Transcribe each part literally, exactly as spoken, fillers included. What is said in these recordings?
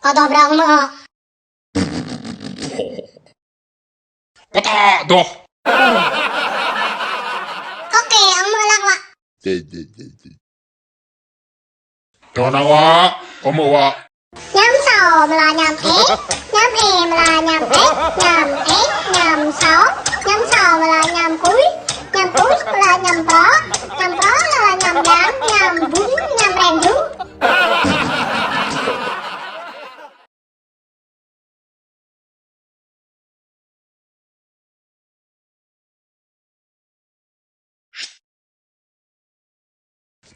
Kâo dŏ brơi ong mơ̆. Kâo dŏ. Kâo kĕ ong mơ̆ lăng wă. Dŏ nao wă, ong mơ̆ wă. Ñăm sâo mla ñăm ĕ, ñăm ĕ mla ñăm ĕ, ñăm ĕ, ñăm sâo, ñăm sâo mla ñăm kui, ñăm kui mla ñăm prŏ, ñăm prŏ mla ñăm yang, ñăm bŭn, ñăm reng jŭ.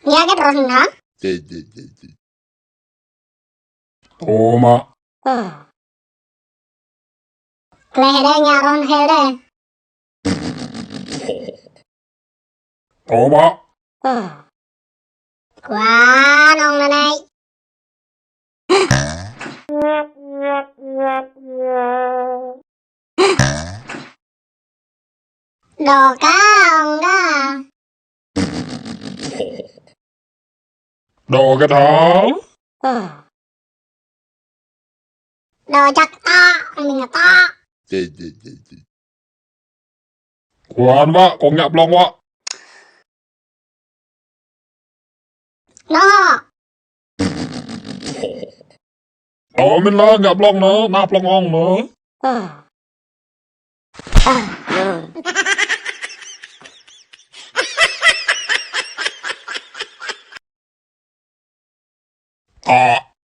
Ngă hơget rŏh hăng? Ơ mă. Kleh đe ngă rŏh hel đe. Ơ mă. Kuan ong nanai. Dŏ ka ong ka. Dŏ hơget hă? Dŏ jak tŏ, ƀing tŏ. Kuan wă, kâo ngă blŏng wă. Nŏ. Ơ, mĭn lah, ngă blŏng nă, nă blŏng ong nă. Ơ.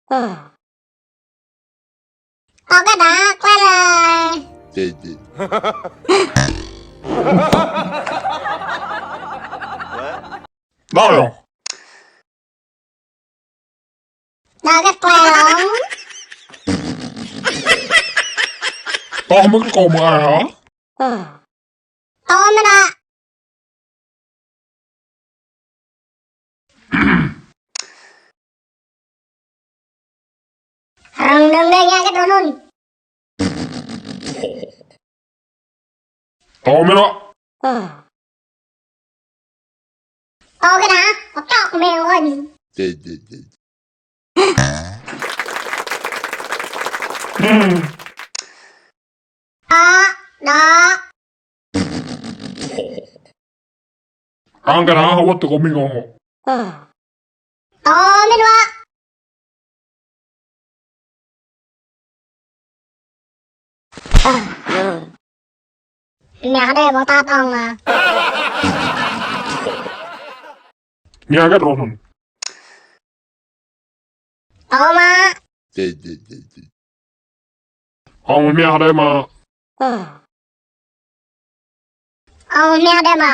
Ơ, kơ đa, kơ đa. Đa yơh. Đa kơ klei lŏng. Tŏ mơ̆ kơ kâo mơ̆ ai hă? Tŏ mơ̆ đa. Răng đơ̆ng đe ngă hơget rŏh anŭn. Tŏ mơ̆ đa. Tŏ kơ đa, kâo tŏ kơ mơ̆ ôn. Ơ, đa. Ang kơ đa, wơ̆t tơ kơ mĭn ong. Tŏ mĭn wă. Mia đe ƀơ̆ng tat ong mă. Mia hơget rŏh anŭn. Tŏ mă. Ong mia đe mă. Ong mia đe mă.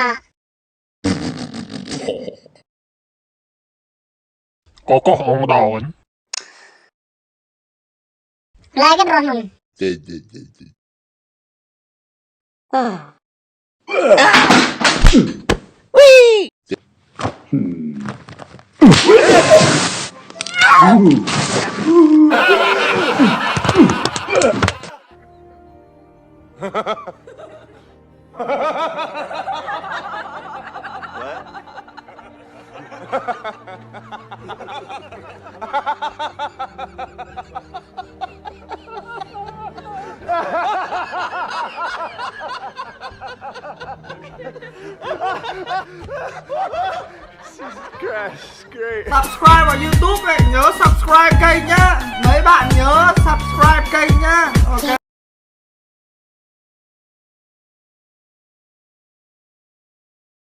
Kơ kâo ong đa ôn. Lai hơget rŏh anŭn. Jesus Christ, great. Subscribe vào YouTube này, nhớ subscribe kênh nhá. Mấy bạn nhớ subscribe kênh nhá. Ok.